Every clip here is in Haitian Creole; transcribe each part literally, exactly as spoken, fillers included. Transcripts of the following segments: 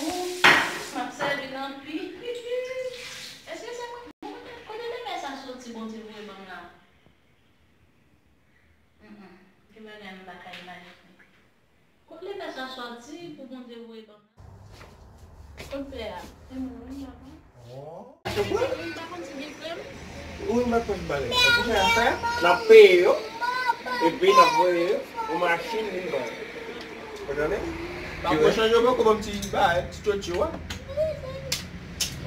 fou. M ap sèvi nan pi. Èske se mwen? Bon, kote, kote lemè sa soti Bondye voye ban m la? Mm, mm. Gen bagay m pa ka imajine. Kot lemè sa soti pou Bondye voye ban m la? Kot pè a? Se mwen menm, papa. Oh. Ou pa konn si gen krèm? Wi, m pa konn bagay. Pou fè afè, n ap peye yo, epi n ap voye yo yon machin vin ba yo. Ou tande? M ap chanje poko ban m ti bagay, ti stretch yo a.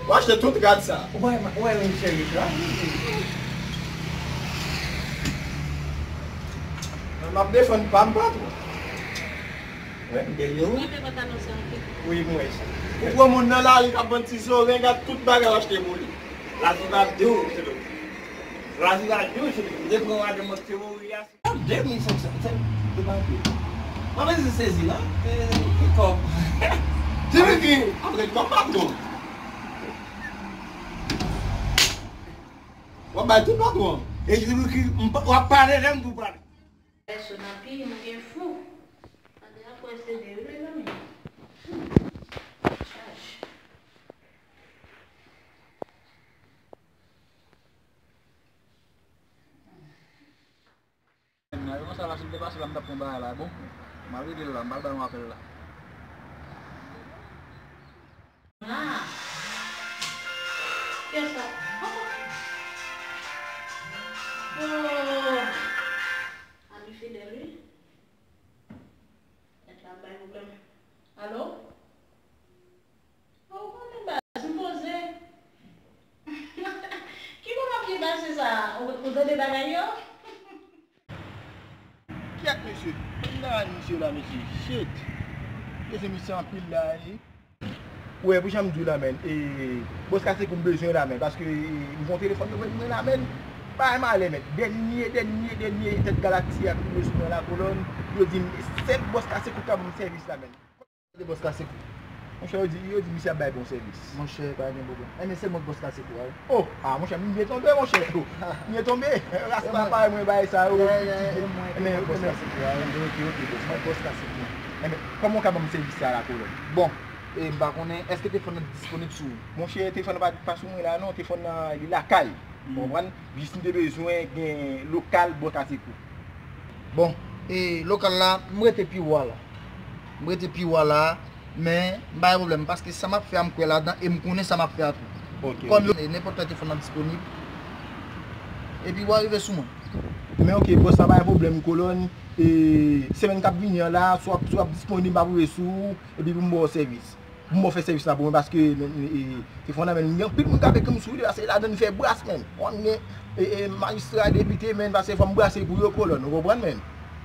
W achte tout rad sa. Ou wè, ou wè menm cheri sa? Men m ap defann pa m, patwon. Wè, m gen yon. Wi, m wè sa. Ou pran moun nan lari k ap vann ti zoreng ak tout bagay w achte pou li. Lavi va di w, se lòt. Lavi va di w, se lòt. M te pran w ak yon mòd teori a. De mil senk san, se, se pa pil. Mwen bezwen sezi la. E, e kòb. Ti Ricky, apre kòb pa bon. W ap bay tout patwon. E Ti Ricky, m pa, w ap pale lè m di w pale. Pèsonn anpil, mwen gen fou. Tande apre se de wi, mezanmi. Chaj. Nan yo konsa la, si m te pase la, m t ap pran bagay la, bon. M al rete l la, m al bay yon apèl la. Ah! Kiyès sa? Oh! Oh! A li fidèl, wi. Kèt, mesye. Ban m nan misye la, mesye. Shit. Mesye, misye anpil la, e. Wè, pou jan m di w la, menn. E, bòs kase kou m bezwen la, menn. Paske, e, m gon telefòn yo mwen la, menn. Bay malè, menn. Dènye, dènye, dènye tèt galaksi a ki rive sou mwen la, kolòn. Yo di m, sèl bòs kase kou k ka ban m sèvis la, menn. De bòs kase kou. Monchè, yo di, yo di misye ap bay bon sèvis. Monchè, pa gen pwoblèm. Enben, se mwen k bòs kase kou a, wi. Oh, ah, monchè, m byen tonbe, monchè. M byen tonbe. Rasta pa mwen bay sa yo. Enben, bòs kase kou a, wi. Ok, ok, bòs, mwen bòs kase kou. Enben, kòman w ka ban m sèvis sa la, kolòn? Bon, e, m pa konnen, èske telefòn nan disponib sou ou? Monchè, telefòn nan pa, pa sou mwen la, non. Telefòn nan, li lakay. Ou konprann? Jis m te bezwen gen lokal bòs kase kou. Bon, e lokal la, m rete pi wo a la. M rete pi wo a la, men m pa gen pwoblèm, paske sa m ap fè a, m kwè ladan e m konnen sa m ap fè a tou. Ok, kòm ok. Yo, e nenpòt lè telefòn nan disponib, epi w a rive sou mwen. Men ok, bòs, sa pa gen pwoblèm, kolòn. E semèn k ap vini an la, si w ap, si w ap disponib, m ap rive sou ou, epi pou m ba w sèvis. Pou m ba w fè sèvis la pou mwen, paske, men, e, e, telefòn nan, men, gen anpil moun k ap ekri m sou li, paske ladan li fè bras, men. Konn gen, e, e, majistra, depite, men, paske fò m brase pou yo, kolòn, ou konprann, men.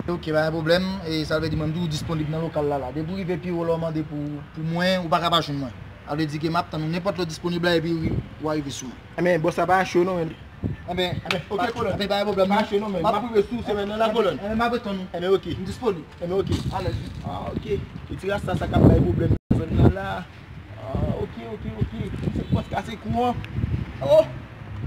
Ok, pa gen pwoblèm, e sa vle di mwen, m di w disponib nan lokal la, la. Depi w rive pi wo la, w mande pou, pou mwen, ou pa ka pa jwenn mwen. Sa vle di ke m ap tann ou nenpòt lè w disponib la, epi w, w a rive sou mwen. Enben, bòs la pa cho non, men. Enben, enben, ok, pa, kolòn. Enben, pa gen pwoblèm, non. Pa cho non, men. M ap rive sou semèn nan, la, kolòn. Enben, m ap retann ou. Enben, ok. M disponib. Enben, ok. Alèz, wi. Ah, ok. E ti rasta sa k ap bay pwoblèm nan zòn nan la. Ah, ok, ok, ok. Misye bòs kase kou an. Oh!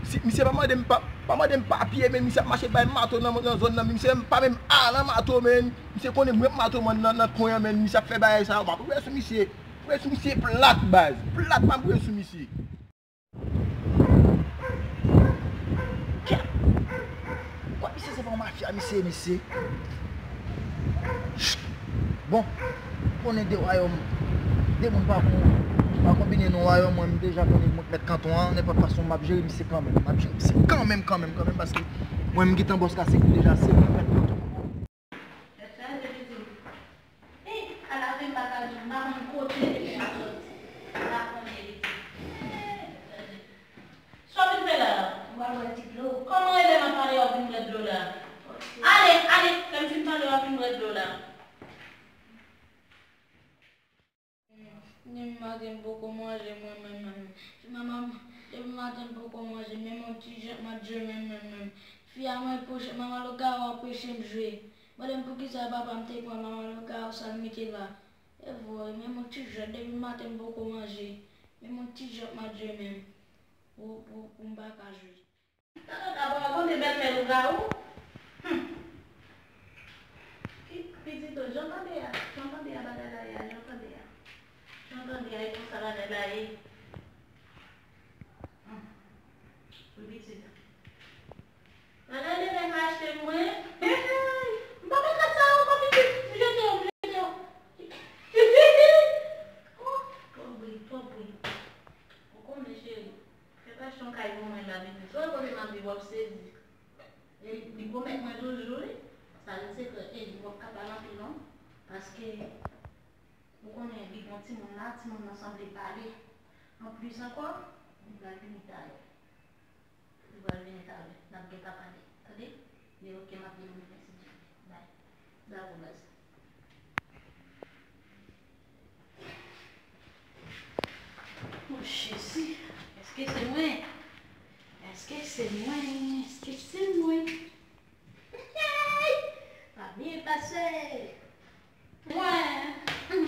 Si, misye pa mande m pa, pa mande m papye, men misye ap mache bay mato nan, nan zòn nan. Misye pa menm al an mato, men. Misye konnen mwen mato, man, nan, nan kwen an, men. Misye ap fè bagay sa yo. M ap rive sou misye. Rive sou misye plat, baz. Plat, m ap rive sou misye. Kèt! Wè, misye se pa yon mafya, misye, misye. Bon, konnen de wayòm, de moun pa kon, pa konbine nan wayòm, mwen, m deja konnen mwen k mèt kanton an, nenpòt fason, m ap jere misye kanmenm, m ap jere misye kanmenm, kanmenm, kanmenm, paske mwen, m gentan bòs kase kou deja, se mwen k mèt kanton an. Tèt chaje, pitit. Ei, ala fè m pa ka di w, m pa konn kote depi a soti. M pa konnen, pitit. Ei, tèt chaje. Sa w vin fè la a? M pral bwè ti dlo. Kòman e lè m ap pale w ap vin bwè dlo la? Ok. Ale, ale, lè m fin pale w ap vin bwè dlo la. Depi maten m poko manje mwen menm, menm. Manman m, depi maten m poko manje, menm yon ti jwèt m ap jwe menm, menm, menm. Fi a mwen poche, manman Logawo ap poche m jwe. Mande m poukisa papa m te pran manman Logawo sa l mete la. E vre, menm yon ti jwèt, depi maten m poko manje, menm yon ti jwèt m ap jwe menm. Pou, pou, pou m pa ka jwe. Tata ta pa konte bèlmè lougawou. Hum. Ki, pitit o, jan tande a, jan tande a bagay la ye a, jan tande a. Jan tande a, e konsa bagay la ye. Hum. Wi, pitit. Bagay de nèg achte mwen. Hey, hey. M pa konn sa ankò, pitit. M jete w, m jete w. Oh, twòp bri, twòp bri. Ou konnen, cheri. Fè pa chan kay pou mwen la, pitit. Ou wè kote m ap viv, w ap sezi. E li pwomèt mwen toujou, wi. Sa vin sekrè, e li p ap ka pale anpil non. Paske, ou konnen, li gon timoun la, timoun nan sanble pale. Anplis ankò, li pral vini talè. Li pral vini talè. N ap gentan pale. Tande? Men ok, m ap vini, mèsi Dye. Bay. Bravo, baz. O Jezi, èske se mwen? Èske se mwen? Èske se mwen? Pa byen pase. Mwen. Mwen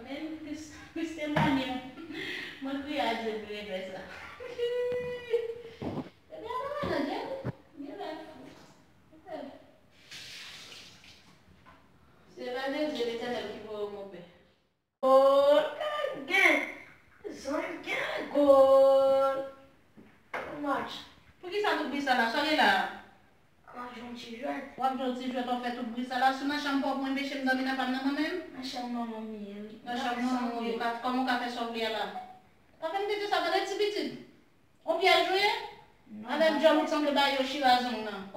menm, plis, plis ke mwen menm. Mwen kriye a Dye pou regrè sa. Ebyen, pa madan Dye, gen lè fou. Se pa Jezi Letènèl ki voye w, monpè. Gòl, ka gen. Zòn gen gòl. Match. Poukisa tout bri sa la? Sa w gen la a? M ap jwe yon ti jwèt. W ap jwe yon ti jwèt, w ap fè tout bri sa la. Si w nan chanm pa w pou enpeche m dòmi nan pa m nan, manman m? Nan chanm manman m ye, wi. Nan chanm manman w ye. Kòman w ka fè sa w vle a la? Pa fè m tete sa, tande ti pitit. On pyèj ou ye? Avèk djòl ou t sanble ba yo chira zong nan. O,